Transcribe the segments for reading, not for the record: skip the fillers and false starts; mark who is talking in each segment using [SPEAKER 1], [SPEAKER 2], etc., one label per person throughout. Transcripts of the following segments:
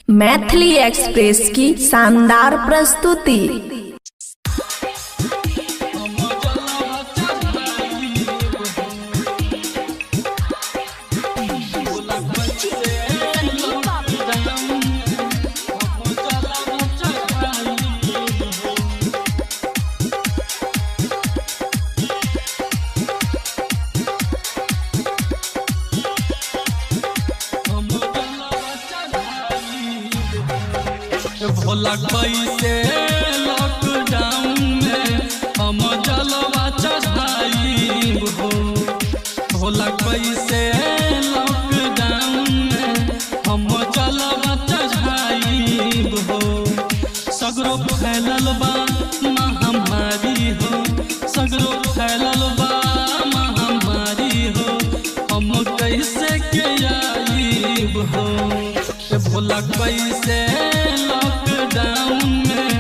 [SPEAKER 1] Maithili express की शानदार प्रस्तुति।
[SPEAKER 2] भोला कैसे लॉकडाउन में हम जलवा चढ़ाइब हो। भोला कैसे लॉकडाउन में हम जलवा चढ़ाइब हो। सगरो फैलल बा महामारी हो, सगरो फैलल बा महामारी हो, हम कैसे के आइब हो। भोला कैसे लॉकडाउन में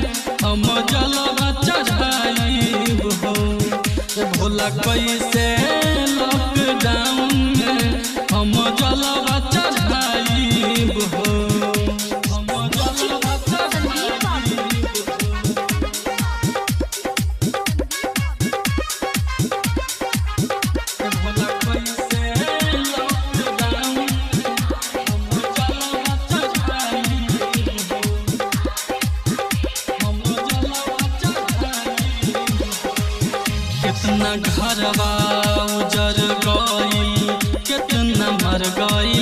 [SPEAKER 2] हम जलवा चढ़ाइब हो। भोला कैसे लॉकडाउन में हम जलवा चढ़ाइब हो। हम जलवा चढ़ाइब हो। भोला कैसे लॉकडाउन में हम जलवा चढ़ाइब हो। हम जलवा चढ़ाइब हो। कितना घरवा उजर गई, कितना मर गई,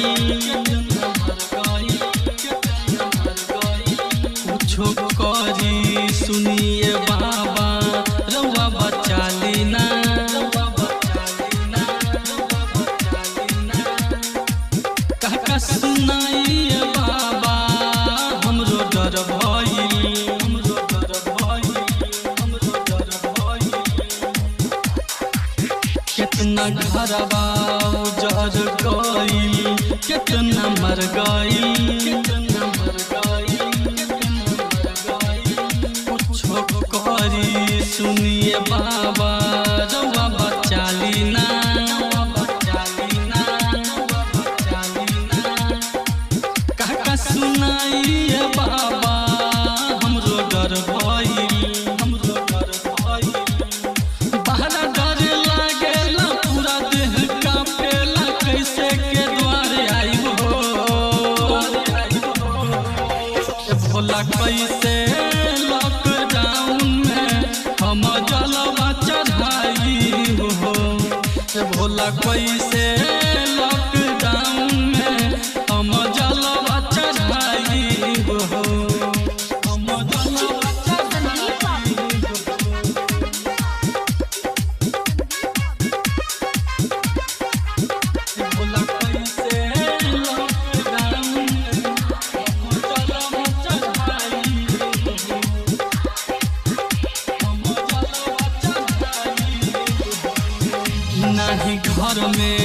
[SPEAKER 2] कुछो करी सुनिए बाबा रउआ बचा लीना, काका सुनाइए बाबा हमरो डर भइल, हमरो डर भइल, हमरो डर भइल। कितना घरवा उजर गइल, कितना मर गइल, कितना मर गइल, कितना मर गइल। कुछो करी सुनिए बाबा रउआ बचा लीना, रउआ बचा लीना, रउआ बचा लीना। काका सुनाइए बाबा हमरो डर भइल, हमरो डर भइल। बहरा डर लागेला पूरा देह कांपेला, कैसे के द्वारे आइब हो। भोला कैसे लॉकडाउन में हम जलवा चढ़ाइब हो। भोला कैसे लॉकडाउन में हम जलवा चढ़ाइब हो। हम जलवा चढ़ाइब हो। भोला कैसे लॉकडाउन में हम जलवा चढ़ाइब हो। हम जलवा चढ़ाइब हो। नाही घर में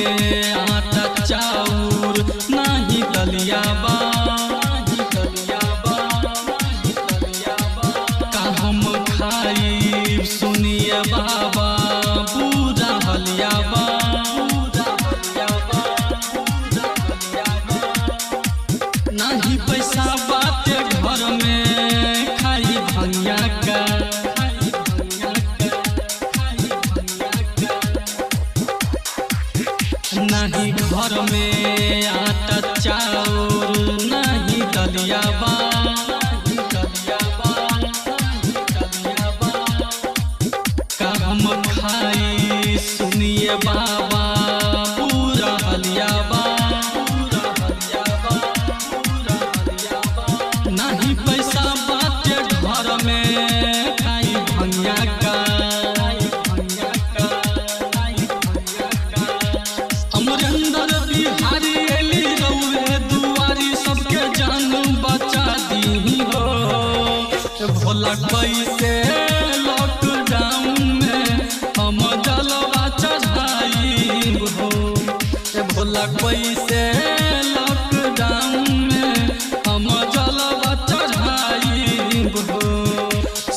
[SPEAKER 2] आटा चाउर, नाही दलिया बा, नाही दलिया बा, नाही दलिया बा। का हम खाइब सुनिए बाबा पूरा हलिया बा, पूरा हलिया बा, पूरा हलिया बा। नाही पैसा बाटे घर में खाई भंगिया का, खाई भंगिया का, खाई भंगिया का। नाही घर में आटा चाउर, नाही दलिया बा, नाही दलिया बा, नाही दलिया बा। का हम खाई सुनिए बाबा पूरा हलिया बा, पूरा हलिया बा, पूरा हलिया बा। नाही पैसा बाटे घर में खाई भंगिया का, खाई भंगिया का, खाई भंगिया का। अमरेंद्र बिहारी एली रउए दुआरी, सबके जान बचा दी हो। भोला कैसे लॉकडाउन में हम जलवा चढ़ाइब हो। भोला कैसे लॉकडाउन में हम जलवा चढ़ाइब हो।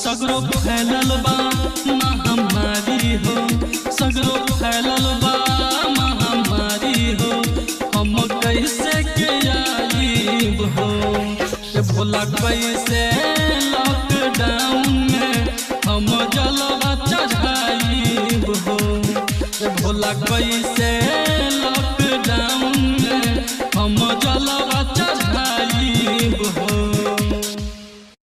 [SPEAKER 2] सगरो फैलल बा महामारी हो, सगरो फैलल बा महामारी हो, हम कैसे के आइब हो। ए भोला कैसे लॉकडाउन में हम जलवा चढ़ाइब हो। ए भोला कैसे लॉकडाउन में